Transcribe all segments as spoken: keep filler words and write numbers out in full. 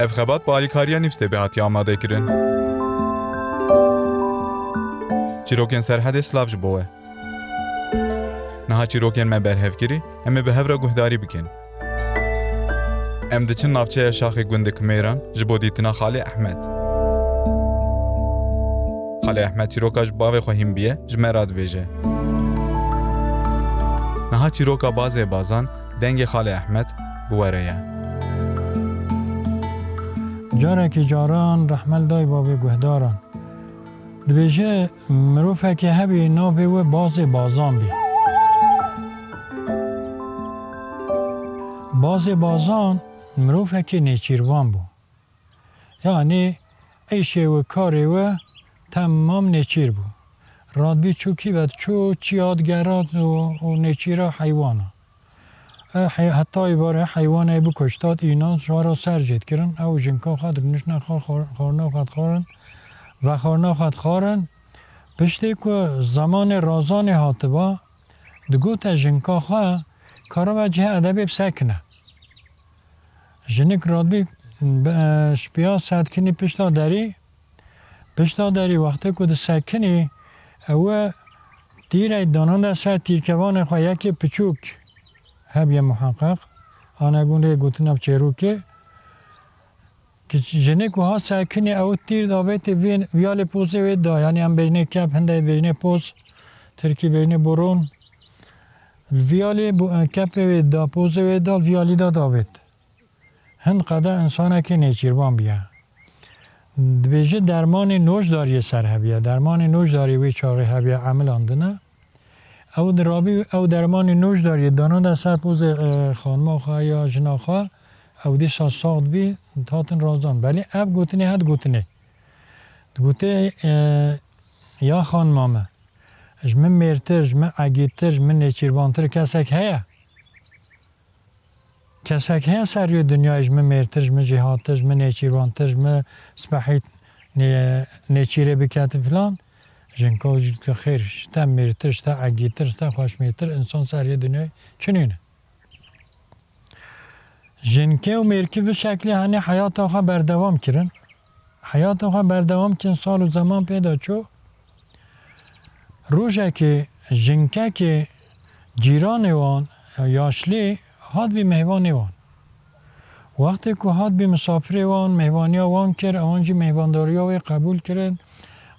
Ev xebat bi alîkariya Nîvsdebê hatiye amadekirin. Çîrokên Serhedê, silav ji bo we. Niha çîrokên me berhev kirî, em ê bi hev re guhdarî bikin. Em diçin navçeya Şaxê gundê Kimêran ji bo dîtina Xalê Ehmed. Xalê Ehmed çîroka ji bavê xwe hîn biye, ji me re dibêje. Niha çîroka Bazê Bazan, dengê Xalê Ehmed, bi we re ye. Carekî caran rehmel day bavê guhdaran. Dibêje, mirovekê hebî navê wê Bazê Bazan bî. Bazê Bazan mirovekî nêçîrvan bû. Yanî îşê wê, karê wê temam nêçîr bû. Radbî çû kî ve çû, çiya digerat û, û nêçîra heywana. E, hey-, heta êvarê heywanê bikuştat, înan ji wa re ser jê dikirin, ew jinka xwe dirûniştine xwar-, xwar-, xwarina xwe dixwarin, vexwarina xwe dixwarin. Piştî ku zemanê razanê hatiba, digote jinka xwe, karibe cihê edebê bisekine. Jinik radbî, bi, e, şipiya sedkinî pişta derî, pişta derî wextê ku disekinî, ew e tîrek danande ser tîrkevanê xwe, yekê piçûk hebiye muheqeq, ane gunê gotina bi çêrokê, ki jinik wiha sekinî, ew tîr davêtê vê, viyalê pozê wê da, yanî em bêjinê kep, hindê bêjinê poz, tirkî bêjinê burun. Viyalê bu, kepê wê da, pozê wê da, viyalî da davêt. Hin qede însanekî nêçîrvan bûye. Dibêje dermanê nojdariyê ser hebiye. Dermanê nojdariyê wê çaxê hebiye, emilandine. Ew di rabî ew dermanê nojdariyê dananda ser pozê, e, xanima xwe ya jina xwe, ew dîsa sax dibî, hatin razan. Belê ev gotinê het gotinê. Digote, e, ya xanima min, ji min mêrtir, ji min egîtir, ji min nêçîrvantir kesek heye? Kesek heye ser rûyê dinyayê ji min mêrtir, ji min jêhattir, ji min nêçîrvantir, ji min spehî nê-, nêçîrê biketin filan? Jinka jî dike xêr, ji te mêrtir, ji te egîtir, ji te xweşmêtir însan ser rûyê dinyayê çi nîne? Jinkê û mêrkî bi şeklê henê heyata xwe berdewam kirin. Heyata xwe berdewam kirin, sal û zeman pê de çû. Rojekê jinkekê cîranê wan, ya yaşlî, hat bî mêhvanê wan. Wextê ku hat bî misafirê wan, mêhvaniya wan kir, ewan jî mêhvandariya wê qebûl kirin.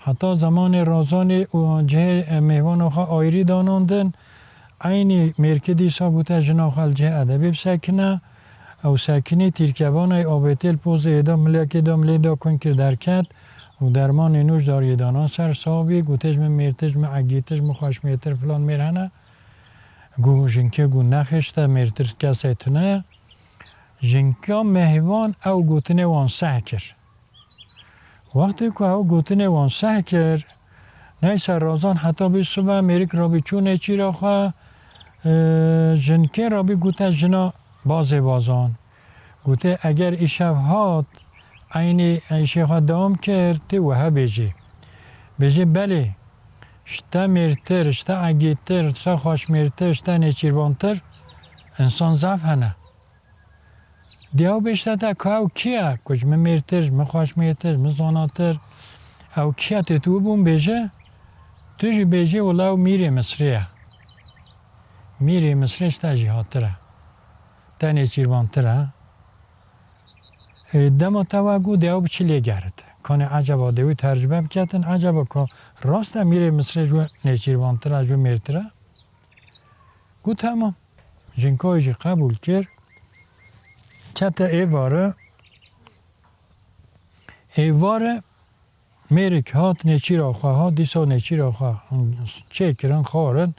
Heta zemanê razanê û cihê, e, mêhvana xwe ayrî danandin. Eynî mêrkê dîsa gote jina xwe li cihê edebê bisekine. Ew sekinî, tîrkevana avêtê li pozê da, milekê da, milê da kun kir derket û dermanê nû ji dariyê dana ser, sax bî, gote ji min mêrtir, ji min egîtir, ji min xweşmêtir filan mêr hene. Got jinkê, got nexêr, ji te mêrtir kesê tune ye. Jinka mêhvan ew gotinê wan seh kir. Wextê ku ew gotinê wan seh kir, neyse razan heta bî sibe, mêrik rabî çû nêçîra xwe, e, jinkê rabî gote jina bazê bazan. Gote, eger îşev hat, eynî îşê xwe dewam kir, tê wiha bêjê. Bêjê, belê, ji te mêrtir, ji te egîtir, ji te xweşmêrtir, ji te nêçîrvantir însan zaf hene. Dê ew bêjte te, ka ew kî ye? Ku ji min mêrtir, ji min xweşmêrtir, ji min zanatir. Ew kî ye tê tu bûn bêje? Tu jî bêjê, wela ew mîrê Misrê ye. Mîrê Misrê ji te jêhattir e. Te nêçîrvantir e. Ê, dema te we got, dê ew bi çi lê gerit? Kanê eceba dê wî tercibe biketin, eceba ka rast e mîrê Misrê ji we nêçîrvantir e, ji we mêrtir e? Got, temam. Jinka wî jî qebûl kir. Kete êvarê. Êvarê mêrik hat, nêçîra xwe hat, dîsa nêçîra xwe çêkirin, xwarin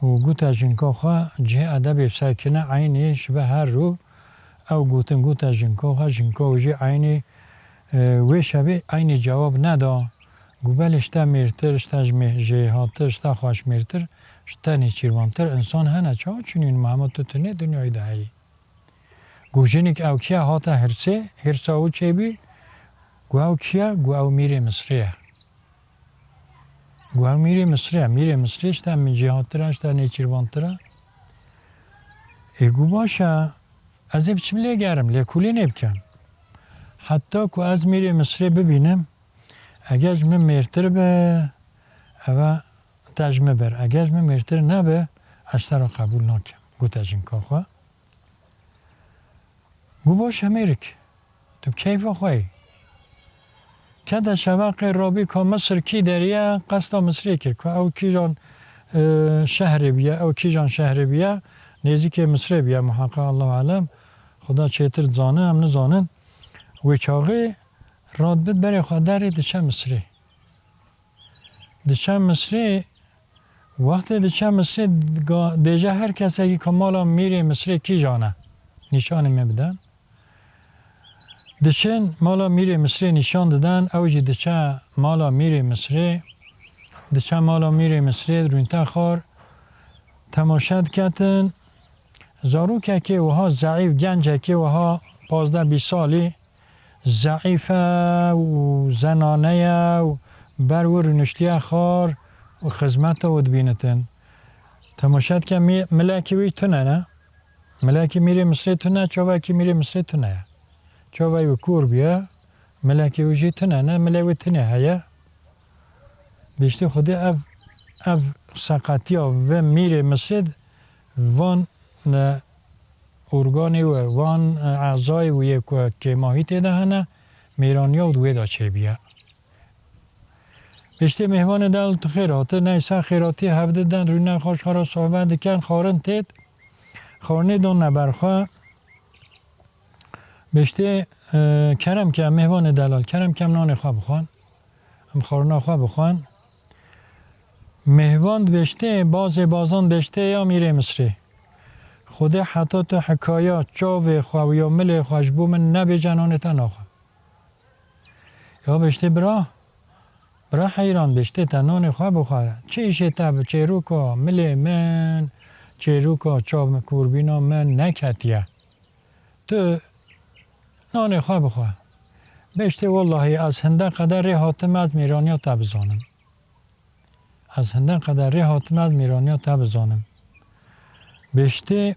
û gote jinka xwe cihê edebê sekine, eynî şibe her rû ew gotin gote jinka xwe, jinka wî jî eynî, e, wê şevê eynî cewab neda. Got, belê, ji te mêrtir, ji te ji mê-, jêhattir, ji te xweşmêrtir, ji te nêçîrvantir însan hene, çawa çinîn, Mehmet, tu tunê dinyayê de heyî? Got, jinik ew kî ye hate hirsê, hirsa wî çêbî? Got, ew kî ye? Got, ew mîrê Misrê ye. Got, ew mîrê Misrê ye, mîrê Misrê ji te min jêhattir e, ji te nêçîrvantir e. Ê, got, baş e, ez ê biçim lê gerim, lêkolînê bikim. Heta ku ez mîrê Misrê bibînim, eger ji min mêrtir be, eve te ji min ber. Eger ji min mêrtir nebe, ez te re qebûl nakim, gote jinka xwe. Got, baş e mêrik, tu bi keyfa xwe yî. Kete şeveqê rabî ka Misir kî deriye, qesta Misrê kir, ku ew kîjan, e, şehrê biye, ew kîjan şehrê biye, nêzîkê Misrê biye, muheqeq, Allahu alem. Xuda çêtir dizane, em nizanin. Wê çaxê radibit berê xwe derê diçe Misrê. Diçe Misrê, wextê diçe Misrê, ga-, dêje her kesekî ku mala mîrê Misrê kîjan e, nîşanê me biden. Diçin mala mîrê Misrê nîşan diden, ew jî diçe mala mîrê Misrê. Diçe mala mîrê Misrê, rûnte xwar, temaşe diketin. Zarokekê wiha zeîf, gencekê wiha pazdeh bîst salî, zeîf e û zenane ye û ber wir rûniştiye xwar û xizmeta wî dibînitin. Temaşe dike, mî-, milekî wî tune ne. Milekî mîrê Misrê tune, çavekî mîrê Misrê tune ye. Çavê wî kûr bûye, milekî wî jî tune ne, milê wî tinê heye. Bêştê Xwedê ev, ev seqetiya ve mîrê Misrê van, e, organê wî, van, e, ezayê wî yê ku kêmahî tê de hene, mêraniya wî di wê de çêbûye. Bêştê mêvanê del tu xêr hate, neyse xêratî hevdi den rûne xwe ji xwe re sohbet dikin, xwarin têt, xwarinê done ber xwe. Bêştê, e, kerem ke, mêvanê delal, kerem ke em nanê xwe bixwin, em xwarina xwe bixwin. Mêvan dibêştê, bazê bazan dibêştê ya mîrê Misrê. Xwedê heta tu hikaya çavê xwe û ya milê xwe ji bo min nebêje, nanê te naxwe. Ya bêştê bira, bira heyran bêştê te nanê xwe bixwe. Çi îşê te bi çêroka milê min, çêroka çav kûrbîna min neketiye. Tu nanê xwe bixwe. Bêştê wellahî ez hinde qeder rê hatim ez mêraniya te bizanim. Ez hinde qeder rê hatim ez mêraniya te bizanim. Bêştê,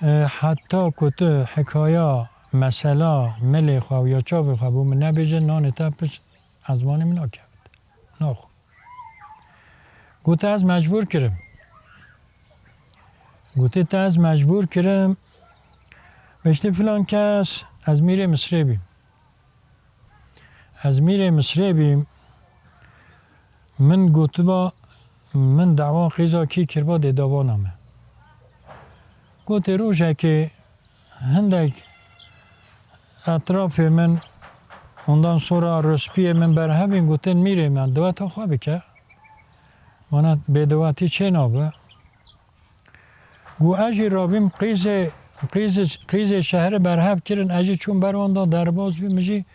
e, heta ku tu hikaya, mesela, milê xwe û ya çavê xwe bo min nebêje, nanê te piç ezmanê min nakevit. Naxwe. Gote ez mecbûr kirim. Gote te ez mecbûr kirim. Bêştê filan kes, ez mîrê Misrê bîm. Ez mîrê Misrê bîm, min gotiba, min dawa qîza kî kirba dê davana me. Gotê rojekê hindek etrafê min, ondan sonra rispiyê min berhevîn, gotin mîrê me, deweta xwe bike. Mana bêdewetî çê nabe. Got, ez jî rabîm qîzê, qîzê, qîzê şehri berhev kirin, ez jî çûm ber wan da derbas bîm, min jî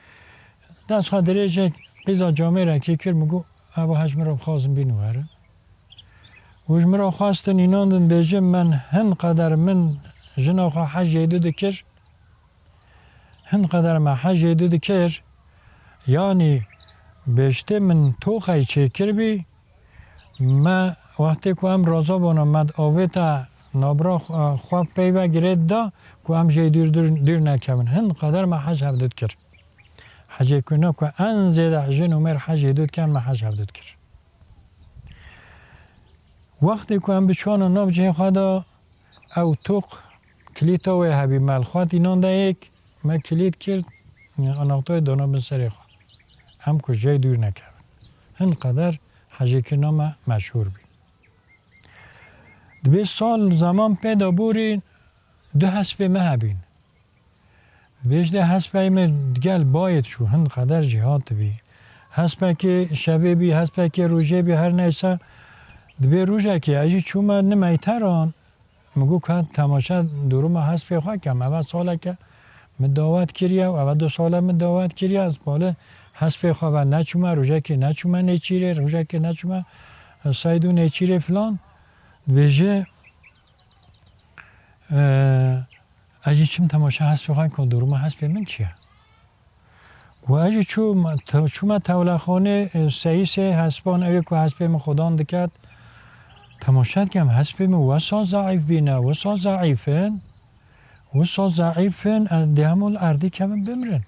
dest xwe dirêjê qîza camêrekê kir, min got, ev hej min re bixwazin bîn werin. Û ji min re xwestin, înandin bêjin, min hin qeder min jina xwe hej jê dû dikir. Hin qeder me hejê du dikir, yanî bêştê min toxey çêkiribî, me wextê ku em razabana me di avêta nabra xwe, xwe peyve girê dida ku em jê dûr, dûr, dûr nekevin. Hin qeder me hej hevdu dikir. Hecê ku ne ku en zêde jin û mêr hejê du dikin, me hej hevdu dikir. Wextê ku em biçûna nav cihê xwe de, ew toq kilîta wê hebî, me li xwe tînan de yek, me kilît kir, anahtarê dana bin serê xwe. Em ku jê dûr nekevin. Hin qeder hecêkirina me meşhûr bî. Dibê sal zeman pê de borî du hespê me hebîn. Vêjde hespey min digel bayê çû, hin qeder jî hatibî. Hespekê şevê bî, hespekê rojê bî, her neyse. Dibê rojekê ez jî çûme nimeyteran, min got ka temaşe duruma hespê xwe kem. Eve saleke min dawet kiriye, eve du sale min dawet kiriye, ez pale hespê xwe ve neçûme, rojekê neçûme nêçîrê, rojekê neçûme, e, seyd û nêçîrê filan. Dibêje, Ee, ez jî çim temaşa hespê xwe, ka duruma hespê min çi ye? Got, ez jî çûm, te-, çûme tewlexanê, e, seyîsê hespan, ewê ku hespê min xudan diket. Temaşa dikem, hespê min wesa zeîf bîne, wesa zeîf in, wesa zeîf in, e, dê hemû li erdê kevin bimrin.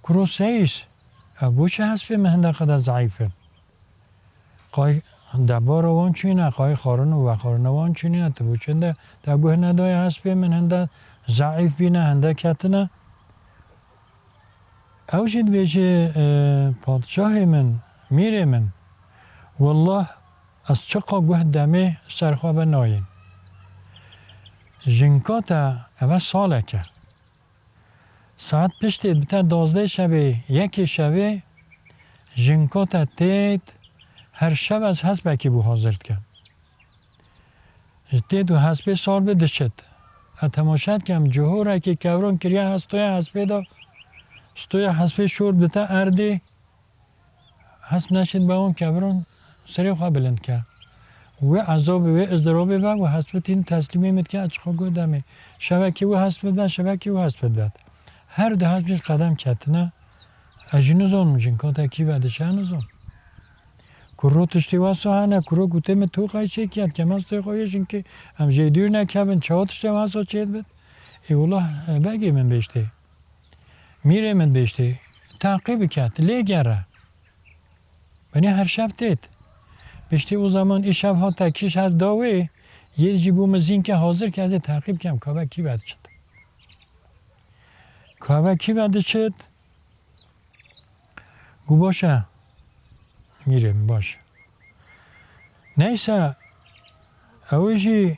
Kuro seyîs, ev bo çi hespê min hinde qede zeîf in? Qay debara wan çûyîne, qay xwarin û vexwarina wan çûyîne, tu bo çi hinde te guh nedaye hespê min hinde zeîf bîne, hinde ketine? Ew jî dibêje, e, padşahê min, mîrê min, wellah ez çiqa guh demê ser xwe ve nayên. Jinka te eve salek e. Saet piştê bi te dazdeh şevê, yekê şevê, jinka te têt, her şev ez hespekî bo hazir dikim. Ji têt û hespê sar bi diçit. Ez temaşe dikim, cihorekî kevron kiriye hestoya hespê de, stoya hespê şort bi te erdê, hesp neşit be wan kevron serê xwe bilind ke. Wê ezabê, wê izdirabê be, wê hespê tîn teslîmê min dike, ez çiqa guh demê. Şevekê wê hespê be, şevekê wê hespê be. Her di hespê qedem ketine, ez jî nizanim jinka te kî ve diçe, ez nizanim. Kuro tiştê wesa hene, kuro gotê min tu qey çêkiye, dike ez tê xwe yê jinkê, em jê dûr nekevin, çawa tiştê wesa çêdibit? Ê wela, begê min bêjtê. Mîrê min bêjtê, teqîb bike, lê gere. Benê her şev têt. Bêjtê o zaman îşev hat te kî şev da wê, yê jî bo min zîn ke hazir ke ez ê teqîb kem, ka ve kî ve diçit. Ka ve kî ve diçit? Got baş e, mîrê min, baş e. Neyse, ew jî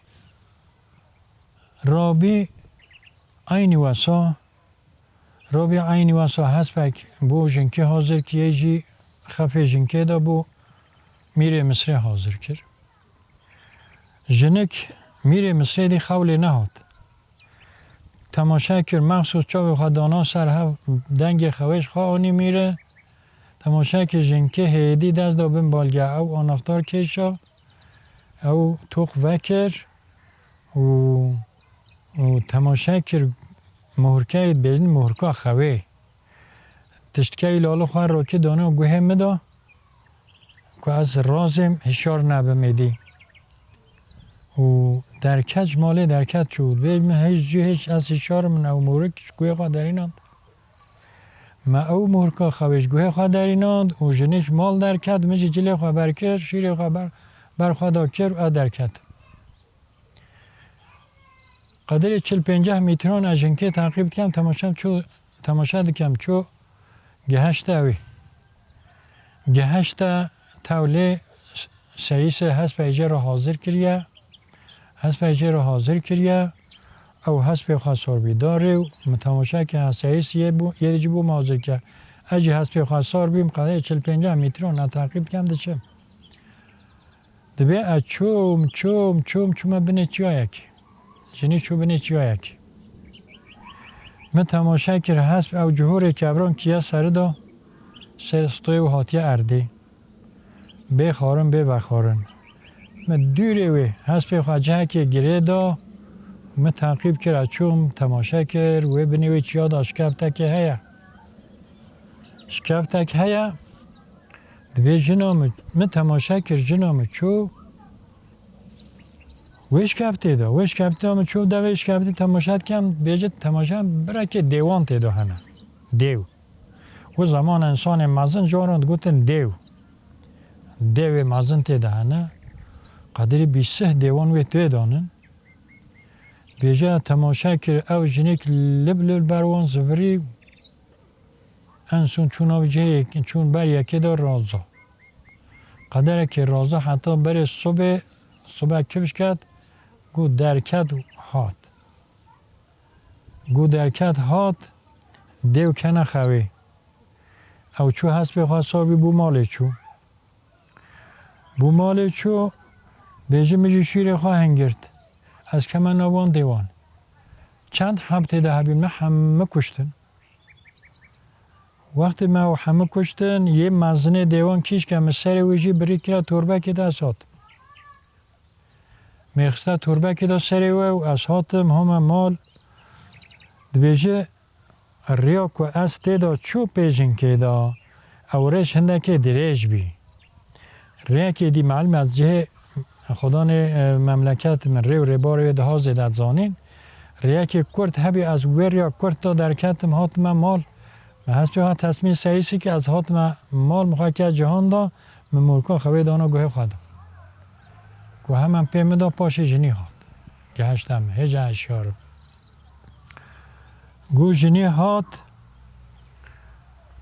rabî eynî wesa, rabî eynî wesa hespek bo jinkê hazir kiriye jî xefê jinkê de bo mîrê Misrê hazir kir. Jinik mîrê Misrê dî xew lê nehat. Temaşe kir, mexsûs çavê xwe dana ser hev, dengê xewê ji xwe anî mîre. Temaşe kir, jinkê hêdî dest da bin balge, ew anahtar kêşa, ew toq vekir û, û temaşe kir, muhurkeyê dibêjin muhurka xewê. Tiştkeyî lali xwe rokî dana guhê min de. Ku ez razêm hişyar nebim êdî. Û derket ji malê derket çû. Dibê min hêj jî hêj ez hişyar im, min ew morik ji guhê xwe derînand. Me ew morika xewê ji guhê xwe derînand û jinê ji mal derket, min jî cilê xwe berkir, şîrê xwe ber, ber xwe da kir û ez derket. Qedirê çil pênceh mîtron ez jinkê teqîb dikem, temaşe çû, temaşe dikem çû gihişte wî. Gihişte tewlê seyîsê hespê jê re hazir kiriye. Hespê jê re hazir kiriye. Ew hespê xwe sorbî darê û min temaşe ke seyîs yê bû, yê jî bû hazir ke. Ez jî hespê xwe sor bîm, qedirê çil pênceh mîtron ez teqîb dikem diçim. Dibê ez çûm, çûm, çûm, çûme binê çiyayekê. Jinî çû binê çiyayekê. Min temaşe kir, hesp ew cihûrê kevran kiye serî de, ser stoyê û hatiye erdê. Bê xwarin, bê vexwarin. Min dûrê wê hespê xwe cihekê girê da, min teqîb kir, ez çûm, temaşe kir, wê binê wê çiya de şikeftekê heye. Şikeftek heye, dibê jina min, min temaşe kir, jina min çû, wê şikeftê de, wê şikeftê de min çû, devê şikeftê temaşe dikem, bêje temaşe birekê dêwan tê de hene. Dêw. O zaman însanê mezin caran digotin dêw. Dêwê mezin tê de hene. Qedirî bîst sih dêwan wê tê danin. Bêje temaşe kir, ew jinik lib lib ber wan zivirî. Enson çûn nav cihê yek-, çûn ber yekê de raza. Qederekê raza heta berê sobê, sobe kifş ket, got derket hat. Got derket hat, dêw kene xewê. Ew çû hespê xwe sor bî bû malê çû. Bû malê çû, bêje min jî şîrê xwe hingirt. Ez keme nav wan dêwan. Çend heb tê de hebîn, min hemû kuştin. Wextê me ew hemû kuştin, yê mezinê dêwan kîş ke min serê wê jî birî kira torbekê de ez hatim. Mêxiste torbekê de serê we û ez hatim home mal. Dibêje, rêya ku ez tê de çû pê jinkê de, ew rêj hindekê dirêj bî. Rêyekê dî melim ez cihê xudanê, e, memleket min rê û rêbarê wê daha zêde zanîn. Rêyekê kurt hebî ez wê rêya kurt de derketim hatime mal. Hespê hat tesmî seyîsî ki ez hatime mal mixwe ke cihan da, min mûrka xewê dana guhê xwe da. Ku hemen pê min da paşê jinî hat. Gehişte min, hêja hişyar im. Got jinî hat,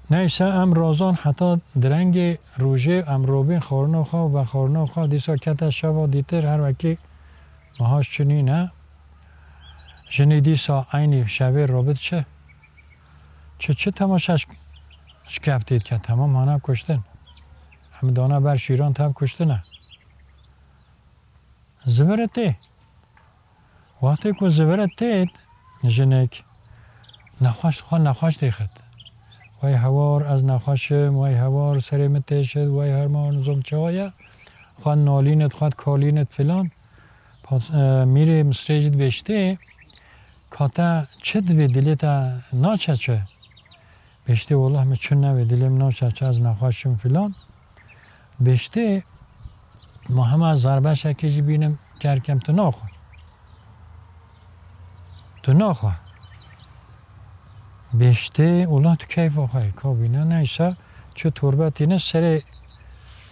neyse em razan heta direngê rojê em robîn xwarina xwe û vexwarina xwe, dîsa kete şeva dîtir her wekî mihaş çi nîne. Jinî dîsa eynî şevê robit çi? Çi, çi temaşe şk-, şkeftê dike, temam hana kuştin. Em dana ber şîran tev kuştine. Zivire tê. Wextê ku zivire têt, jinik nexweş xwe nexweş dêxit. Wey hewar ez nexweş im, wey hewar serê min têşit, wey herma nizom çawa ye, xwe nalînit, xwe kalînit filan. Pat-, e, Mîrê Misrê jî dibêjtê, ka te çi dibê dilê te naçe çi? Bêştê, "Wallah min çi nebe, dilê min naçe çi, ez nexweş im" filan. Bêştê, "Ma hema ez zerbeşekê jî bînim, kerkem tu naxwe. Tu naxwe." Bêştê, "Wallah tu keyfa xwe yê, ka bîne." Neyse, çi torbe tîne serê,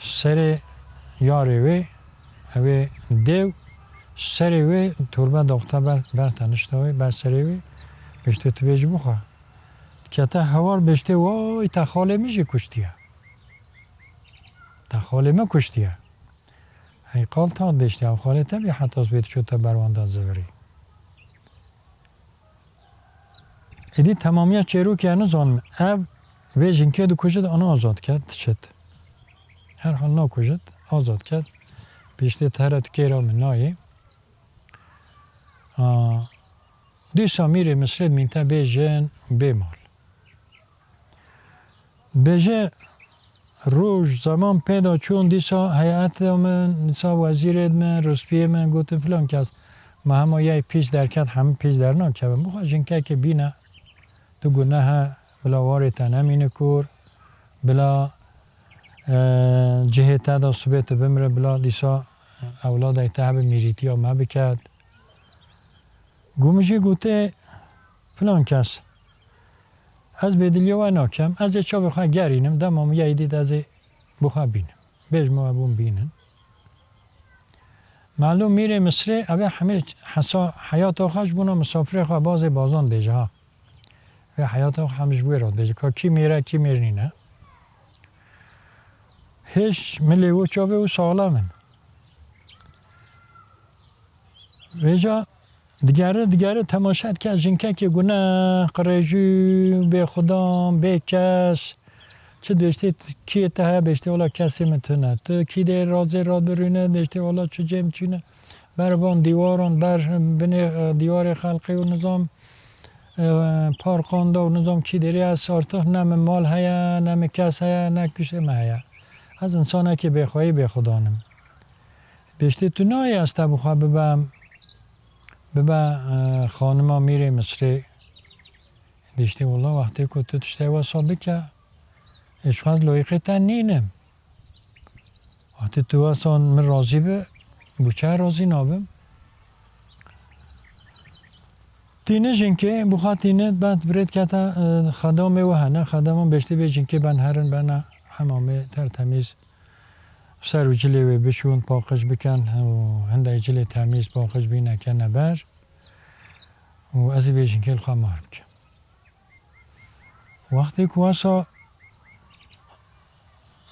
serê yarê wê, ew ê dêw, serê wê torbe daxte ber, ber tenişta wê, ber serê wê. Bêştê, "Tu bê jî bixwe." Dikete hewar, bêştê, "Way, te xalê min jî kuştiye. Te xalê min kuştiye." Hey qal ta dêştê, "Ew xalê te bî, heta ez bê diçû te berwanda zivirî." Êdî temamiya çêrokê ez nizanim. Ev vê jinkê dikujit, ana azad ket, diçit. Her hal nakujit, azad ket. Bêştê, "Tere tu kêra min nayê." A, dîsa Mîrê Misrê mînte bê jin, bê mal. Bêje roj, zeman pê de çûn, dîsa heyeta min, dîsa wezîrêd min, rispiyê min gotin, "Filan kes, me hema yay pîs derket, hemî pîs dernakevin. Bixwe jinkekê bîne, tu guneh e, bila warê te nemîne kûr, bila, e, cihê te de sibê tu bimire, bila dîsa ewladek te hebe mîrîtiya me biket." Gumijî gote, "Filan kes, ez bêdiliya we nakem, ez ê çavê xwe gerînim, dema min yayî dît ez ê bi xwe bînim. Bêj min we bûn bînin." Melûm Mîrê Misrê, ev ê hemî hesa-, heyata xwe ji bona misafirê xwe bazê bazan dêje ha. Vê heyata xwe hemî ji wê re dêje. Ka kî mêr e, kî mêr nîne. Hêj milê û çavê û saxlem in. Vêca digere, digere temaşe dike jinkekê guneh, qirêjû, bêxudan, bêkes. Çi dêştê kiyê te heye, bêştê wela kesê min tune. Tu kî dê razê rabirîne, dêştê wela çi cêm çîne. Ber van dîwaran, ber binê, e, dîwarê xelqê û nizam, e, parkan de û nizam kî derê ez artıq ne min mal heye, ne min kes heye, ne kuştê me heye. Ez insanekî bêxweyî bêxudan im. Bêştê tu nayê ez te bi xwe bibem, bibe, e, xanima Mîrê Misrê. Bêştê wela wextê ku tu tiştê wesa bike, ez ji xwe ez loyîqê te nînim. Wextê tu wesa min razî bi, bi çi razî nabim? Tîne jinkê, bi xwe tîne, ben birêt kete, e, xedamê we hene, xedaman bêştê bê jinkê ben herin, bena hemamê tertemîz, ser û cilê wê bişûn, paqij bikin û hindek cilê temîz paqij bîne kene ber û ez ê bê jinkê li xwe mar bikim. Wextê ku wesa,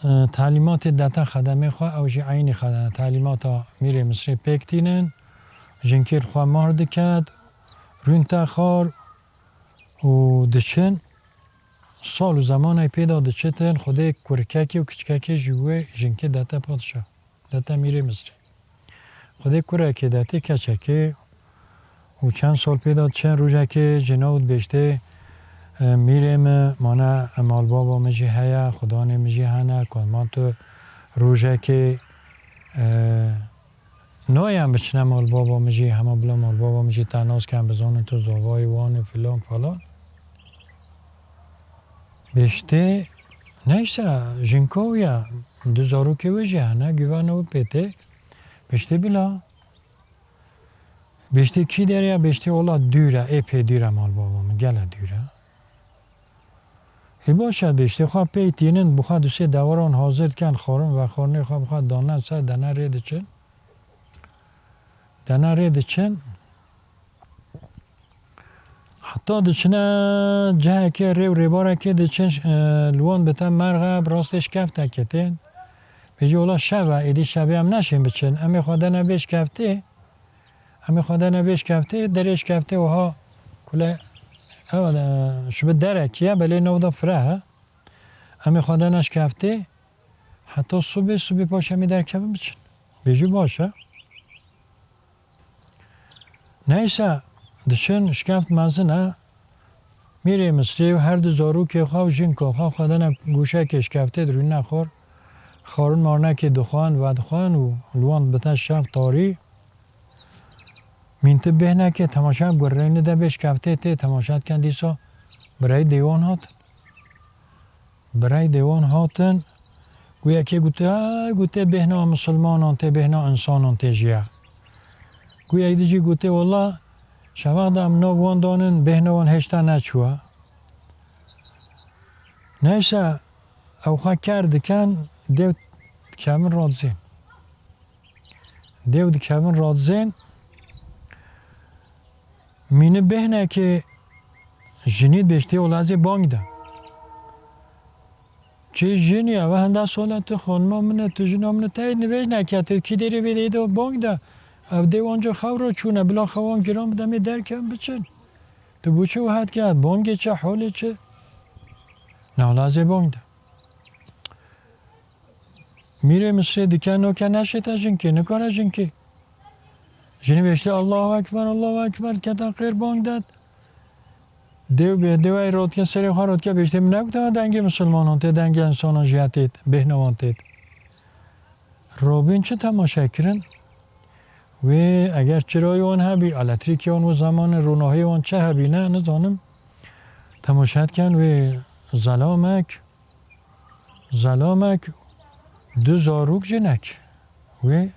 e, talîmatê dete xedemê xwe, ew jî eynî xede-, talîmata Mîrê Misrê pêk tînin, jinkê li xwe mar diket, rûn te xar û diçin, sal û zemanay pê de diçitin, Xwedê kurikekê û kiçikekê ji wê jinkê dete padşa, dete Mîrê Misrê. Xwedê kurekê de tê keçekê û çend sal pê de çend rojekê jina û dibêjtê, e, mîrê min, mane malbaba min jî heye, xudanê min jî hene, ku ma tu rojekê, e, nayên biçine malbaba min jî, hema bila malbaba min jî te nas ken, bizanin tu zavayê wan û filan falan. Bêştê, neyse, jinka wî ye, du zarokê wê jî hene, guvena wî pê tê. Bêştê bila. Bêştê kî derê ye? Bêştê wela dûr e, êpê dûr e malbaba min, gele dûr e. Ê baş e, bêştê xwe pey tînin, bi xwe du sê dewaran hazir dikin, xwarin vexwarinê xwe bi xwe danin ser, dene rê diçin. Dene rê diçin. Heta diçine cihekê, rê û rêbarekê diçin, e, li wan bite merxe, bi rastê şkeftekê tên. Bêjî, wela şev e, êdî şevê em neşên biçin. Em ê xwe dene bê şkeftê. Em ê xwe dene bê şkeftê, derê şkeftê wiha kule, ew, e, ji bi derekî ye, belê nav de fireh e. Em ê xwe dene şkeftê, heta sibê, sibê paş em ê derkevin biçin. Bêjî baş e. Neyse, diçin, şkeft mezin e. Mîrê Misrê û her du zarokê xwe û jinka xwe xwe dene goşekê şkeftê, dirûne xwar. Xwarin marinekê dixwin, vedixwin û li wan bite şev tarî. Mîn ti bêhnekê temaşe, gurreyni de bê şkeftê tê temaşe dikin, dîsa birayê dêwan hatin. Birayê dêwan hatin, gu yekê gote, "Ay," gote, "bêhna misilmanan tê, bêhna însanan tê jî ye." Gu yek dî jî gote, "Wela, şeveq de em nav wan danin, bêhna wan hêşta neçûye." Neyse, ew xwe ker dikin, dêw dikevin radizên. Dêw dikevin radizên. Mîni bêhnekê jinî dibêjtê, "Wela ez ê bang de." Çi jinî, ev henda sala tu xanima min e, tu jina min e, te nivêj neke, tu kî derê vê dê de bang de. Ev dê wan ca xew re çûne, bila xewan giran bide, em ê derkevin biçin. Tu bo çi wiha dike, bangê çi, holê çi? Na, wela ez ê bang de. Mîrê Misrê dike noke neşête jinkê, nikare jinkê. Jinî bêştê, "Allahu Ekber, Allahu Ekber," kete qêr bang det. Dêw bê, dêwayê rotke, serê xwe rotke, bêştê, "Min negotema dengê misilmanan tê, dengê însanan jî ya têt, bêhna wan têt." Robîn çi temaşe kirin? Wê eger çirayê wan hebî, elektrîkê wan û zemanê ronahiyê wan çi hebî ne, nizanim. Temaşe dikin wê zelamek, zelamek, du zarok jinek. Wê,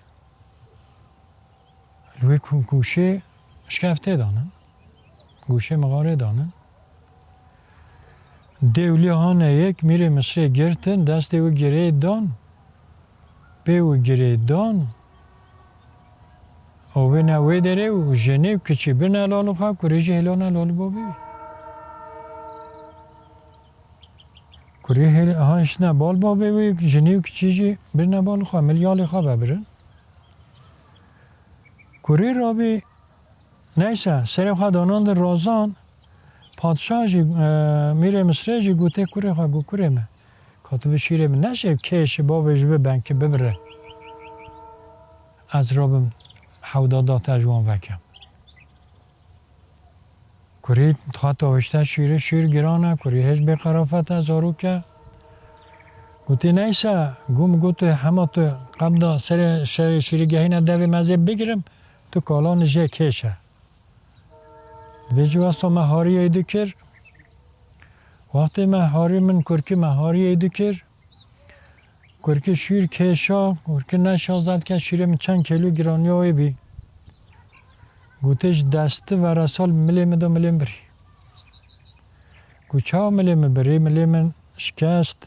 wê ku-, goşê şkeftê danin. Goşê mixarê danin. Dêwlî hane yek, mîrê Misrê girtin, destê wî girê dan. Pê wî girê dan. Û bine wê derê û jinî û kiçî birine lal xwe, kurê jî hêlane lal babê wî. Kurê hêl-, ha şine bal babê wî, jinî û kiçî jî birine bal xwe, milyalê xwe vebirin. Kurê rabî, neyse, serê xwe danandin razan, padşah jî, e, mîrê Misrê jî gotê kurê xwe, got, "Kurê min, ka tu bi şîrê min neşê, kêşî bavê ji bi benkî bibire. Ez rabim hewda da te ji wan vekem." Kurî xwe tavişte şîrê, şîr giran e, kurî hêj bê qerafet e, zarok e. Gotê, "Neyse," got, "min got tu hema tu qebda serê, serê şîrê gehîne devê me zê bigirim, tu kalan jê kêş e." Dibêjî wexta me hariyê dikir, wextê me harî, min kurkî me hariyê dikir, kurkî şîr kêşa, kurkî neşa zedke şîrê min çend kêlû giraniya wê bî. Gotê, "Ji desti veresal milê min da, milê min birî." Got, "Çawa milê min birî? Milê min şikest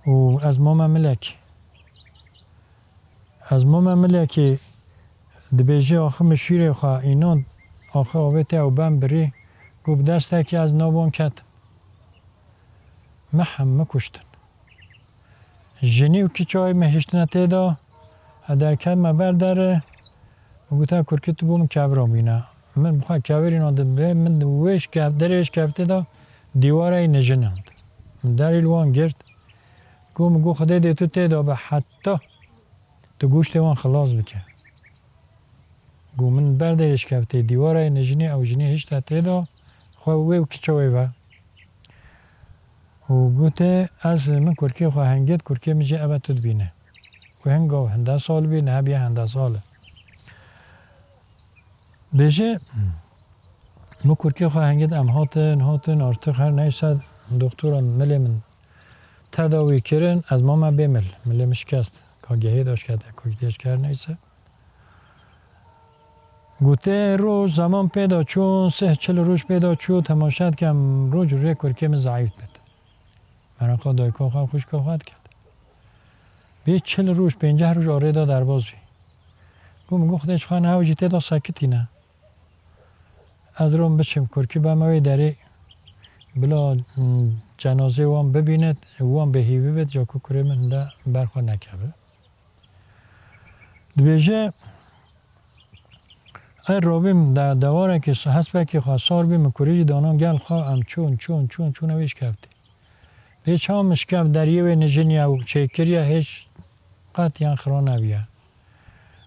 û ez mame milekî." Ez mame milekî, dibêje, axir min şîrê xwe înan, axir avêtiye û ben birî, got, "Bi destekî ez nav wan ketim. Me hemû kuştin. Jinî û kiça wê me hiştine tê de, ez derketime ber derê, min gote, 'Kurkî, tu bo min kevira bîne.' Min bi xwe kevir înan, dibê min wê şkev-, derê şkeftê de dîwareyê nijinand. Min derî li wan girt. Got, min got, 'Xwedê dê tu tê de be heta tu goştê wan xilas bike.' Got, min ber derê şkeftê, dîwarayê nijinî, ew jinî hişte tê de, xwe wê û kiça wê ve. Û gote, ez, min kurkê xwe hingit, kurkê min jî eve tu dibîne. Ku hinga hende sal bî, niha bîye hende sal. Bêje, min kurkê xwe hingit, em hatin, hatin, artık her neyse, doktoran milê min tedawî kirin, ez mame bê mil. Milê min şikest. Ka gehê de şikete, kuştê şikar neyse. Gote, roj, zeman pê de çûn, sih çil roj pê de çû, temaşe dikem, roj û rê kurkê min zayîf bit. Meraqa dayika xwe, xwişka xwe diket. Bê çil roj, pênceh roj arê de derbas bî. Got, min got, Xwedê çi xwe ne, ew jî tê de sekitîne. Ez rom biçim kurkî beme wê derê, bila, hmm, cenazê wan bibînit, wan bêhîvî bit, ja ku kurê min hinde ber xwe nekeve. Dibêje, ez robîm de-, dewarekê, hespekê xwe sar bî, min kurê jî danan gel xwe, em çûn, çûn, çûn, çûne wê şkeftê. Pê çawa min şkeft deriyê wê nijiniye û çêkiriye, hêç qet yan xira nebiye.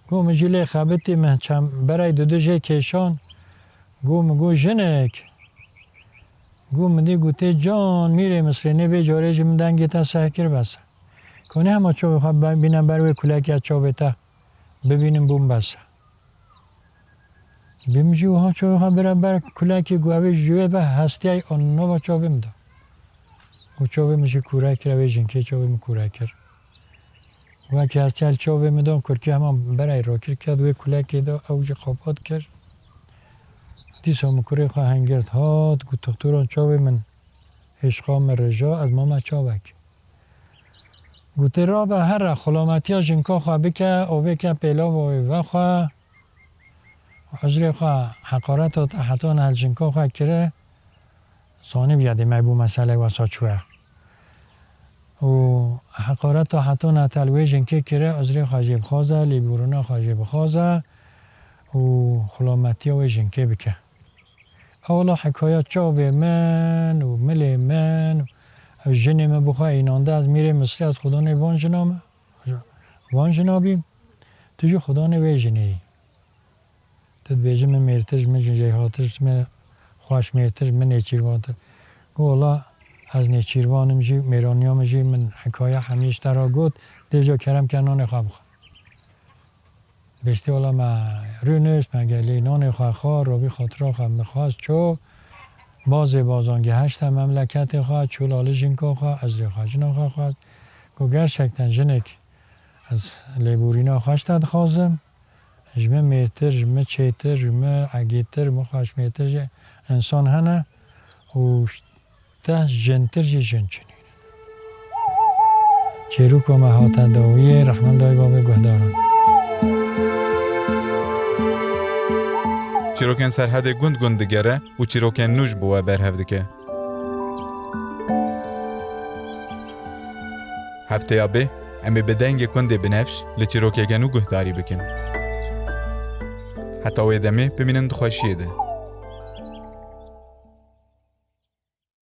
Got, min jî lê xebitî, min çem berey dudu jê kêşan. Got, min got, jinik. Got, min dî gotê, can, mîrê Misrê, nê vê carê jî min dengê te seh kir, bes e. Konê hema çavê xwe be-, bîne ber wê kulekê, çavê te bibînim, bûm bes e. Bê min jî wiha çavê xwe bire ber kulekê, got, ev ê ji wê ve hestiyay an nava çavê min de. Got, çavê min jî kûre kir, ev ê jinkê çavê min kûre kir. Wekî hestiyay li çavê min de, kurkî heman berayê rakir ket wê kulekê de, ew jî qapat kir. Dîsa min kurê xwe hengirt hat, got, toxtoran çavê min, êşqa min rija, ez mame çavek. Gotê, rabe here, xulametiya jinka xwe bike, avê ke pêlava wê vexwe. Û hizrê xwe, heqareta te hetana hel jinka xwe kire, zanî bûye dê me bû meselê wesa çûye. Û heqareta hetana te li wê jinkê kire, hizrê xwe jê bixwaze, lêborîna xwe jê bixwaze û xulametiya wê jinkê bike. Ewla hikaya çavê min û milê min û ev jinê min bi xwe înande, ez mîrê Misrî, ez xudanê van jina me, van jina bîm, tu jî xudanê wê jinê yî. Tu dibêjî min mêrtir, min jêhatir, min xweşmêrtir, min nêçîrvantir. Got, wela ez nêçîrvan im jî, mêraniya min jî, min hikaye hemî ji te re got, dê vêca kerem ke nanê xwe bixwe. Bêjtî, wela me rûnişt, me gelî nanê xwe xwar, robî xatira xwe min xwest çû. Bazê bazan gihişte memleketê xwe, çû lalê jinka xwe, hizrê xwe, jina xwe xwest. Got, gerçekten jinik, ez lêborîna xwe ji te dixwazim. Ji min mêrtir, ji min çêtir, ji min egîtir, ji min xweşmêtir jî însan hene û ji te jintir jî jin çinî ne. Çîroka me hate dawiyê, rehmendayî bavê guhdaran. Çîrokên Serhedê gund gund digere û çîrokên nû ji bo we berhev dike. Hefteya bê, em ê bi dengê kundê Binevş li çîrokeke nû guhdarî bikin. Heta wê demê bimînin di xweşiyê de.